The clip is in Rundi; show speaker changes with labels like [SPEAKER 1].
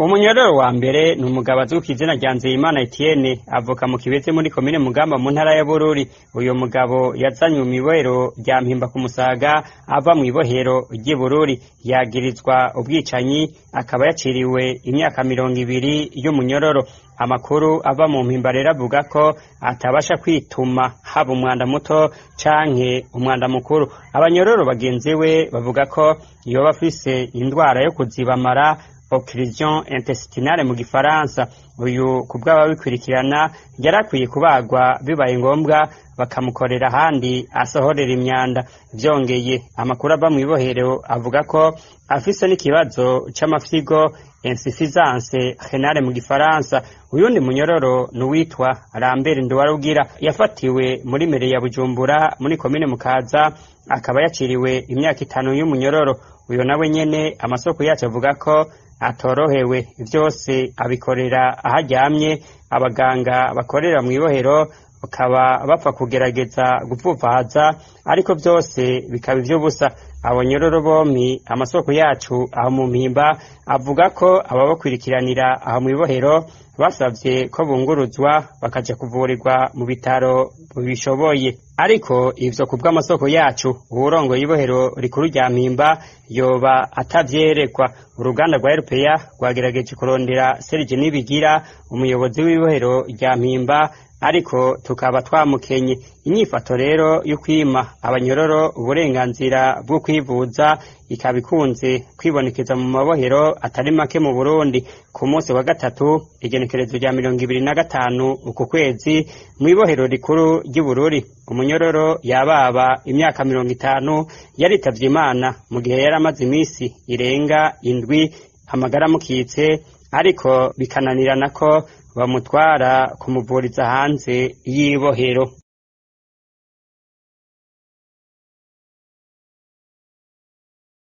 [SPEAKER 1] Umunyororo wa mbere ni umugabo azwi kw'izina rya Nzeyimana Etienne, avuka mu Kibeze muri komine Mugamba mu ntara ya Bururi. Uyu mugabo yazanywe mw'ibohero rya Mpimba ku Musaga ava mw'ibohero ry'i Bururi, yagirizwa ubwicanyi, akaba yaciriwe imyaka 20 y'umunyororo. Amakuru ava mu Mpimba rero avuga ko atabasha kwituma, haba umwanda muto canke umwanda mukuru. Abanyororo bagenzi we bavuga ko yoba afise indwara yo kuziba amara, occlusion intestinale mu gifaransa. Uyu kubw'ababikurikirana yarakwiye kubagwa, bibaye ngombwa bakamukorera ahandi asohorera imyanda. Vyongeye, amakuru ava mw'ibohero avuga ko afise n'ikibazo c'amafyigo, insuffisance rénale mu gifaransa. Uyundi munyororo ni uwitwa Lambert Nduwarugira, yafatiwe muri mairie ya Bujumbura muri komine Mukaza, akaba yaciriwe imyaka 5 y'umunyororo. Uyo nawe nyene amasoko yacu avuga ko atorohewe, vyose abikorera aho aryamye. Abaganga bakorera mw'ibohero bakaba bapfa kugerageza gupfupfahaza, ariko vyose bikaba ivy'ubusa. Abanyororo bompi, amasoko yacu aho mu Mpimba avuga ko ababakurikiranira aho mw'ibohero basavye ko bunguruzwa bakaja kuvurirwa mu bitaro bishoboye, ariko ivyo kubw'amasoko yacu uwurongoye ibohero rikuru rya Mpimba yoba atavyerekwa. Uruganda rwa RPA rwagerageje kurondera Serge Nibigira, umuyobozi w'ibohero rya Mpimba, ariko tukaba twamukenye. Inyifato rero yo kwima abanyororo uburenganzira bwo kwivuza ikaba ikunze kwibonekeza mu mabohero atari make mu Burundi. Ku munsi wa gatatu, igenekerezo rya 25 uku kwezi, mw'ibohero rikuru ry'Ibururi, umunyororo yababa imyaka 50 yaritavye Imana mu gihe yari amaze imisi irenga 7 amagara amukitse, ariko bikananirana ko bamutwara kumuvuriza hanze y'ibohero.